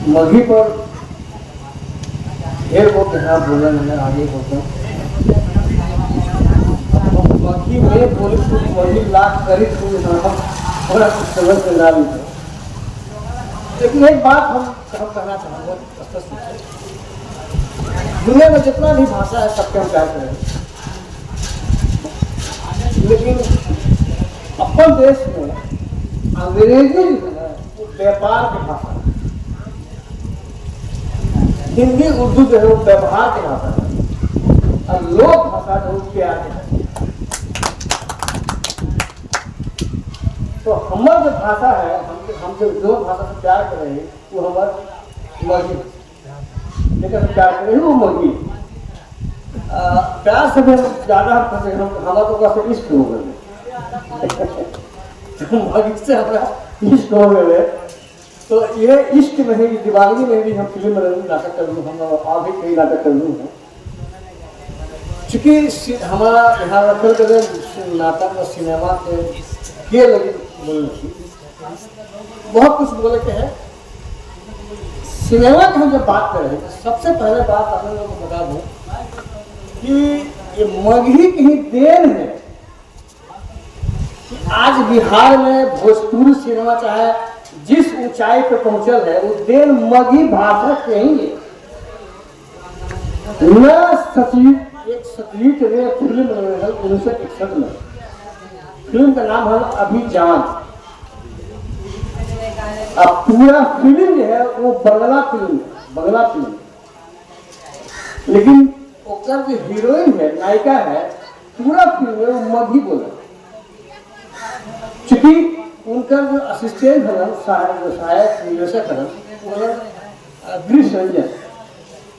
मगही पर ढेर लोग यहाँ बोले मैंने आगे बोलते हैं मगही में बोले तो मगही लाख करीब थोड़ा कुछ समझ में ना भी। लेकिन एक बात हम कहना चाहेंगे स्पष्ट रूप से, दुनिया में जितना भी भाषा है सबके हम प्यार करें, लेकिन अपन देश में अंग्रेजी जो है वो व्यापार की भाषा है, हिंदी उर्दू जो है वो व्यवहार की भाषा है और लोक भाषा जो है प्यार की भाषा है। तो हमार जो भाषा है, हम जो भाषा से प्यार कर रहे हैं वो हमार मगही, लेकिन हम प्यार कर रहे हैं वो मगही। प्यार से भी हम ज़्यादा हमारा तो वैसे इश्क हो गए, तो मगही से हमारा इश्क हो गए। तो ये इश्क में ही दीवानगी में भी हम फिल्म में नाटक कर लूँ, हम और भी कई नाटक कर लूँ हैं। चूँकि हमारा यहाँ रखल के नाटक और सिनेमा के लगी बोल बहुत कुछ बोले के हैं। सिनेमा की हम जब बात करें तो सबसे पहले बात आप लोगों को बता दूं कि ये मगही की ही then है कि आज बिहार में भोजपुरी सिनेमा चाहे जिस ऊंचाई पर पहुंचल है वो then Magahi भाषा के ही है। न सचिव एक सतीत ने फिल्म बनाई है 1961 में, फिल्म का नाम है अभिजान। अब पूरा फिल्म जो है वो बंगला फिल्म है, बंगला फिल्म, लेकिन ओकर जो हीरोइन है, नायिका है, पूरा फिल्म में वो मगही बोला। चूंकि उनका जो असिस्टेंट है, सहायक निर्देशक है, वो गिरीश रंजन।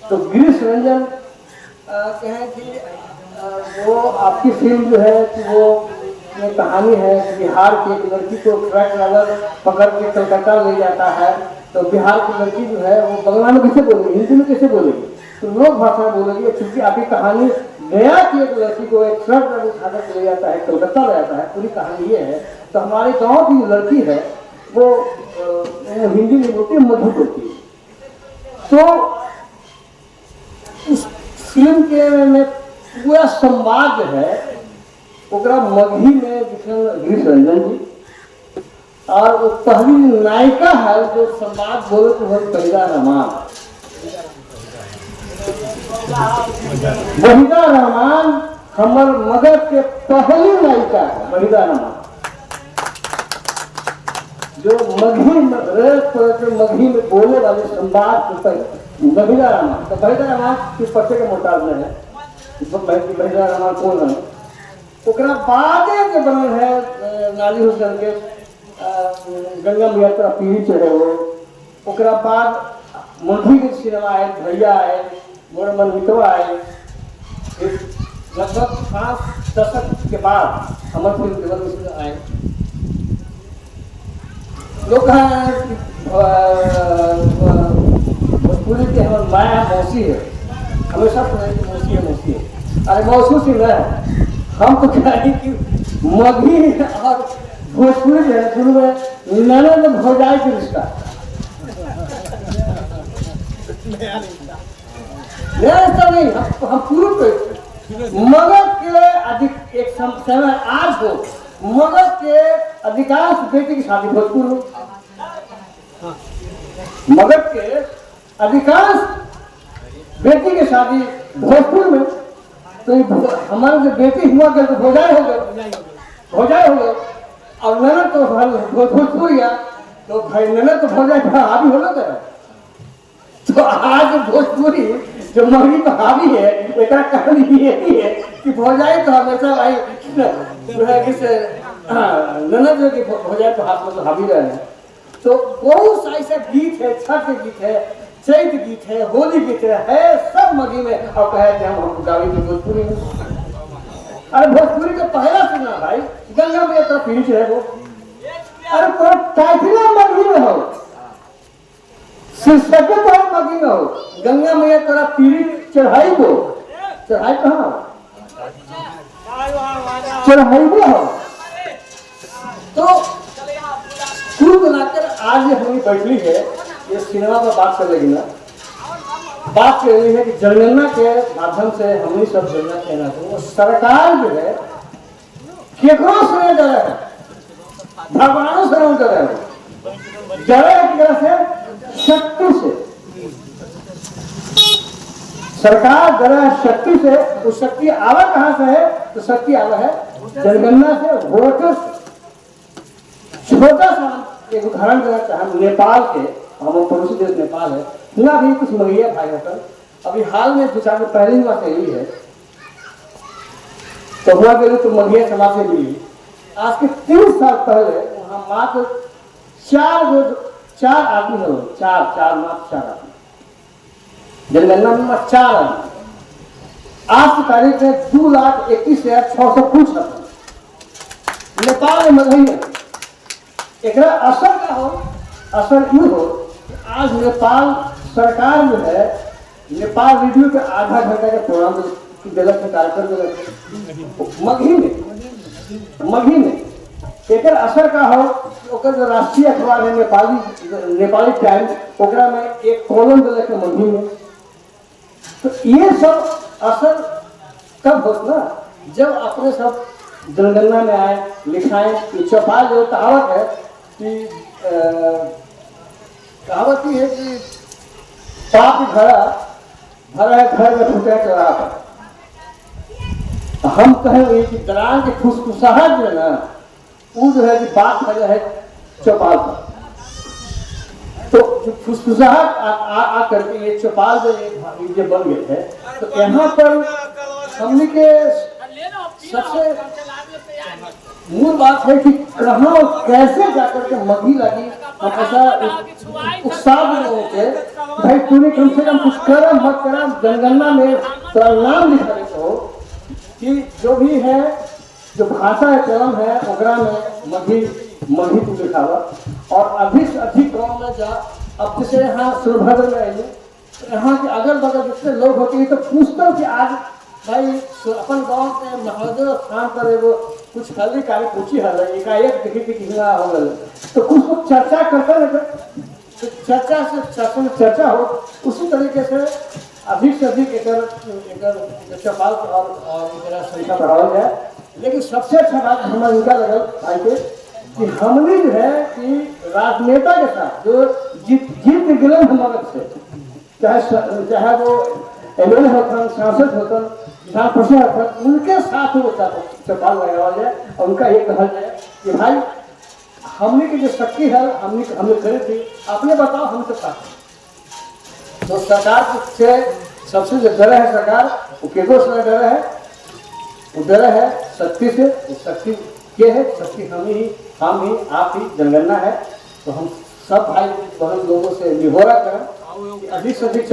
तो गिरीश रंजन कहें कि वो आपकी फिल्म जो है कि वो ये कहानी है कि बिहार की एक लड़की को ट्रक ड्राइवर पकड़ के कलकत्ता ले जाता है, तो बिहार की लड़की जो है वो बंगला में कैसे बोलेगी, हिंदी में कैसे बोलेगी, तो लोक भाषा में बोलेगी। चूँकि आपकी कहानी गया की एक लड़की को एक ट्रक ड्राइवर उठा कर ले जाता है, कलकत्ता ले जाता है, पूरी कहानी ये है। तो हमारे गाँव की जो लड़की है वो हिंदी नहीं बोलती, मधु बोलती है। तो उस फिल्म के में पूरा संवाद जो है ओकरा मगही में लिखल गिरीश रंजन जी, और वो पहली नायिका है जो संवाद बोले तो वही वहीदा रहमान। वहीदा रहमान हमर मगध के पहली नायिका है, वहीदा रहमान जो मगही में मगही में बोले वाले संवाद को पहले वहीदा रहमान। तो वहीदा रहमान किस पट्टे के मोहताज में है, वहीदा रहमान कौन है? ओकरा बादे जो बनल है नाजी हुसैन के गंगा मैया तोरा पीढ़ी चढ़े हो, ओकरा बाद मधु के सिनेमा आए, भैया आए, मोर मनमितवा आए। लगभग 5 दशक के बाद हमार फिल्म देवल मिश्र आए। लोग भोजपुरी के हमार माया मौसी है, हमेशा सुनाई कि मौसी है मौसी है। अरे मौसी सी न है, हम तो कहें कि मगही और भोजपुरी जो है दोनों में ननद भौजाई के रिश्ता, नया रिश्ता नहीं, हम पूर्व पे मगध के अधिक एक समय आज हो मगध के अधिकांश बेटी की शादी भोजपुर में, मगध के अधिकांश बेटी की शादी भोजपुर में। तो हमारे जो बेटी हुआ गए तो भौजाई हो गए, भौजाई हो गए, और ननद तो भोजपुरिया, तो भाई ननद तो भौजाई हावी हो गए। तो आज भोजपुरी जो मगही पर हावी है, एक कहानी यही है कि भौजाई तो हमेशा भाई ननद जो कि भौजाई तो हाथ में तो हावी रहे हैं। तो बहुत सा ऐसा गीत है, छठ के गीत है, चैत गीत है, होली गीत है सब मगही में। और कहे कि हम गावी तो भोजपुरी में। अरे भोजपुरी का पहला सुना भाई गंगा में तो पीढ़ी है वो, अरे पूरा टाइटल मगही में हो, शीर्षक तो मगही में हो, गंगा मैया तोरा पीढ़ी चढ़ाई को, चढ़ाई कहाँ चढ़ाई हो। तो कुल मिलाकर आज हम बैठली है ये सिनेमा पर बात कर लेगी ना, बात कर रही है कि जनगणना के माध्यम से हमने सब जनगणना कहना था। वो सरकार जो है केकरो से नहीं डरे है, भगवानों से नहीं डरे है, डरे है से शक्ति से। सरकार डरे है शक्ति से। वो शक्ति आवा कहाँ से है? तो शक्ति आवा है जनगणना से, वोटर से। छोटा सा एक उदाहरण देना चाहे, नेपाल के, हम पड़ोसी देश नेपाल है, हुआ भी कुछ मगहिया भाई होकर अभी हाल में 2-4 दिन पहले हुआ सही है, तो हुआ गए तो मगहिया समाज से मिली। आज के 3 साल पहले वहाँ मात्र 4 आदमी हो, चार मात्र 4 आदमी जनगणना में मात्र 4 आदमी। आज की तारीख में 2,21,600 कुछ नेपाल में मगहिया। एक असर क्या हो? असर यूँ हो कि आज नेपाल सरकार जो है नेपाल रेडियो पे आधा घंटा के प्रोग्राम दिलक है, कार्यक्रम दिलक मगही में, मगही में। एक असर का हो ओकर जो राष्ट्रीय अखबार है नेपाली, नेपाली टाइम्स, ओकरा में एक कॉलम दिलक है मगही में। तो ये सब असर कब होत ना, जब अपने सब जनगणना में आए, लिखाएं। चौपाल जो कहावत है कि कहावत ही है कि पाप घड़ा भरा है घर में फूटे चौराहा पर। हम कहेंगे कि दरान के फुसफुसाहट जो है ना, वो जो है कि बात खड़ा है चौपाल पर। तो जो फुसफुसाहट आ करके ये चौपाल जो ये बन गए थे, तो यहाँ पर हमने के सबसे मूल बात है कि कहाँ कैसे जाकर के मगही लगी। हम ऐसा उत्साह लोगों के भाई तूने कम से कम कुछ करा मत करा, जनगणना में तेरा नाम लिखा देते हो कि जो भी है जो भाषा है चलन है ओकरा में मगही, मगही तू लिखावा। और अधिक से अधिक गाँव में जा, अब जैसे यहाँ सोनभद्र में आइए तो यहाँ के अगल बगल जितने लोग होते हैं तो पूछते हो कि आज भाई अपन गाँव के महादेव स्थान पर एगो कुछ हल्दी कार्य पूछी हल एकाएक देखी कि कितना हो गए, तो कुछ लोग चर्चा करते रहे, तो चर्चा से चर्चा हो। उसी तरीके से अधिक से अधिक एकर चौपाल और संख्या बढ़ावल जाए। लेकिन सबसे अच्छा बात हमारा इनका लगल भाई के कि हमने जो है कि राजनेता के साथ जो जीत गए मगध से, चाहे वो एमएलए होतन, सांसद होतन, विधान परिषद होतन, उनके साथ वो चौपाल लगाया जाए और उनका ये कहल जाए कि भाई हमने की जो शक्ति है हमने करी थी, आपने बताओ हम सब साथ। तो सरकार से सबसे जो डर है सरकार, वो केकरो से डर है, वो डर है शक्ति से। वो शक्ति के है, शक्ति हम ही आप ही जनगणना है। तो हम सब भाई बहन लोगों से निहोरा करें अधिक से अधिक।